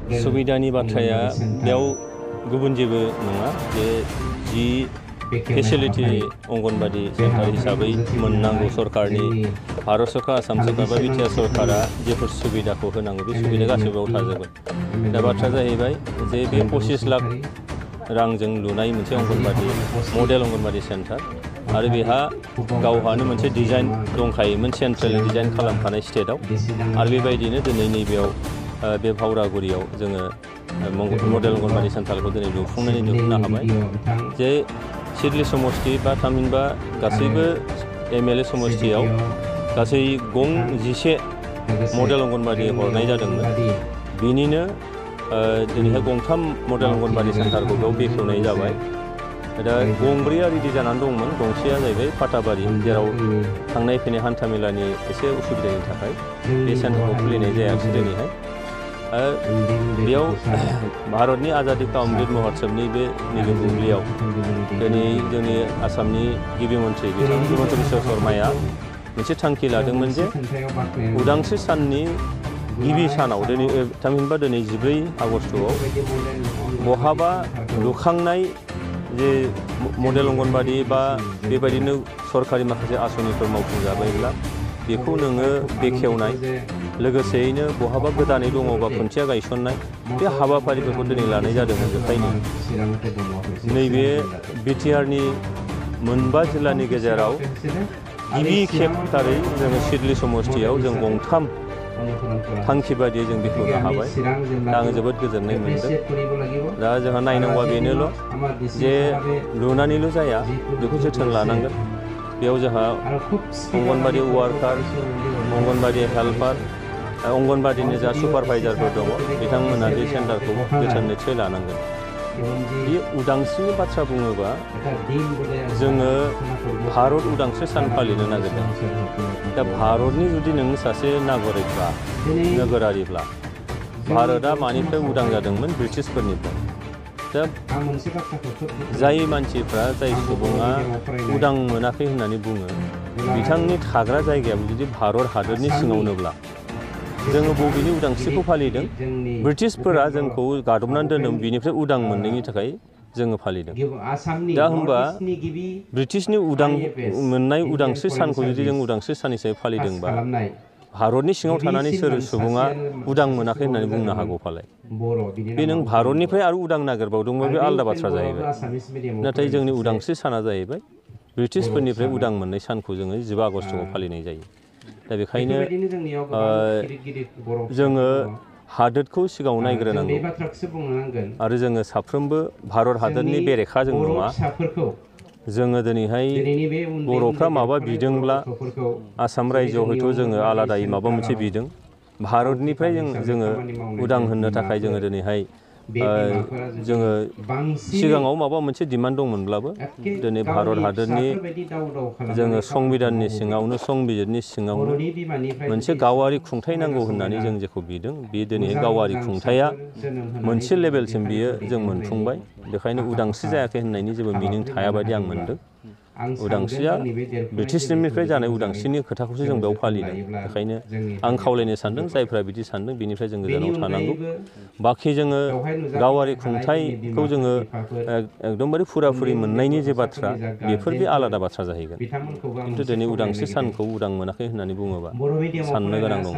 सुबिदानि बाथ्राया बेयाव गुबुन जेबो नङा जे जि फेसिलिटी अंगनबाड़ी सेन्टार हिसाबै मोननांगौ सरकारनि भारत सरकार आसाम सरकार बा बिटिआर सरकारा जेफोर सुबिदाखौ होनांगौ बे सुबिदा गासैबो थाजोबगोन दा बाथ्रा जाहैबाय जे बे 25 लाख रांजों लुनाय मोनसे अंगनबाड़ी मडेल अंगनबाड़ी सेन्टार आरो बेहा गावहानो मोनसे डिजाइन दंखायोमोन सेन्ट्रेल डिजाइन खालामखानाय स्टेटआव आरो बेबायदिनो दिनै नैबेयाव बे भावरागुरियाव जोङो मडेल अंगनबाड़ी सेन्टारखौ दिनै लुफुंनानै दिहुननो हाबाय जे सिडली समष्टि बा थामहिनबा गासैबो एमएलए समष्टियाव गासै गं 11 मडेल अंगनबाड़ी हरनाय जादोंमोन बिनिनो दिनैहाय गंथाम मडेल अंगनबाड़ी सेन्टारखौ बेयाव बेखेवनाय जाबाय दा गंब्रैया रेडि जानानै दंमोन गंसेया जाहैबाय फाथाबारि जेराव थांनाय फैनाय हान्थामेलानि एसे उसुबिदानि थाखाय बे सेन्टारखौ खुलिनाय जायाखिसै दिनैहाय बेयाव भारतनि आजादी का अमृत महोत्सवनि बे नैबे बुब्लियाव दिनै जोंनि आसामनि गिबि मन्थ्रि बिथां हिमन्त बिश्व शर्माया मोनसे थांखि लादोंमोन जे उदांस्रि साननि गिबि सानाव दिनै थामहिनबा दिनै 14 आगस्टआव बहाबा लुखांनाय जे मडेल अंगनबाड़ी बा बेबायदिनो सरकारि माखासे आसनिफोर मावफुंजाबायब्ला बेखौ नोङो बेखेवनाय लोगोसेयैनो बहाबा गोदानै दङबा खुन्थिया गायसननाय बे हाबाफारिफोरखौ दिनै लानाय जादोंमोन बेखायनो नैबे बिटिआरनि मोनबा जिल्लानि गेजेराव गिबि खेबथारै जोङो सिडली समष्टियाव जों गंथाम थांखि बादियै जों बेखेवनो हाबाय दा आङो जोबोद गोजोननाय मोनदों दा जोंहा नायनांगौआ बेनोल' जे लुनानैल' जाया बेखौ जोथोन लानांगोन बेयाव जोंहा अंगनबाड़ी वार्कार अंगनबाड़ी हेल्पार अंगनबाड़ीनि जा सुपारभाइजारफोर दङ बिथांमोना बे सेन्टारखौ जोथोन निस्सय लानांगोन बे उदांस्रिनि बाथ्रा बुङोबा जोङो भारत उदांस्रि सान फालिनो नागिरदों दा भारतनि जुदि नों सासे नागरिकब्ला नोगोरारिब्ला भारतआ मानिफ्राय उदां जादोंमोन ब्रिटिशफोरनिफ्राय दा जाय मानसिफ्रा जाय सुबुङा उदां मोनाखै होननानै बुङो बिथांनि थाग्रा जायगायाबो जुदि भारत हादरनि सिङावनोब्ला जोङो बबेनि उदांस्रिखौ फालिदों ब्रिटिशफोरा जोंखौ गादबनानै दोनदों बिनिफ्राय उदां मोननायनि थाखाय जोङो फालिदों दा होमबा ब्रिटिशनि उदां मोननाय उदांस्रि सानखौ जुदि जों उदांस्रि सान हिसाबै फालिदोंबा भारतनि सिङाव थानानै सोर सुबुङा उदां मोनाखै होननानै बुंनो हागौ फालाय बे नों भारतनिफ्राय आरो उदां नागिरबावदोंबा बे आलादा बाथ्रा जाहैबाय नाथाय जोंनि उदांस्रि साना जाहैबाय ब्रिटिशफोरनिफ्राय उदां मोननाय सानखौ जोङो 15 आगस्टआव फालिनाय जायो दा बेखायनो जोङो हादोरखौ सिगाङाव नायग्रोनांगौ आरो जोङो साफ्रोमबो भारत हादरनि बेरेखा जों नङा जोङो दिनैहाय बर'फ्रा माबा बिदोंब्ला आसाम रायजोआव हयथ' जोङो आलादायै माबा मोनसे बिदों भारतनिफ्राय जोङो उदां होनो थाखाय जोङो दिनैहाय जोङो सिगाङाव माबा मोनसे डिमान्ड दंमोनब्लाबो दिनै भारत हादरनि जोङो संबिधाननि सिङावनो संबिजिरनि सिङावनो मोनसे गावारि खुंथाय नांगौ होननानै जों जेखौ बिदों बे दिनै गावारि खुंथाया मोनसे लेभेलसिम बियो जों मोनफुंबाय बेखायनो उदांस्रि जायाखै होननायनि जेबो मिनिं थाया बायदि आं मोनदों उदांस्रिया ब्रिटिशनिफ्राय जानाय उदांस्रिनि खोथाखौसो जों बेयाव फालिदों बेखायनो आं खावलायनो सानदों जायफ्रा बिदि सानदों बिनिफ्राय जों गोजानाव थानांगौ बाखि जोङो गावारि खुंथायखौ जोङो एकदमबारे फुराफुरि मोननायनि जे बाथ्रा बेफोर बे आलादा बाथ्रा जाहैगोन खिन्थु दिनै उदांस्रि सानखौ उदां मोनाखै होननानै बुङोबा साननो गोनां दं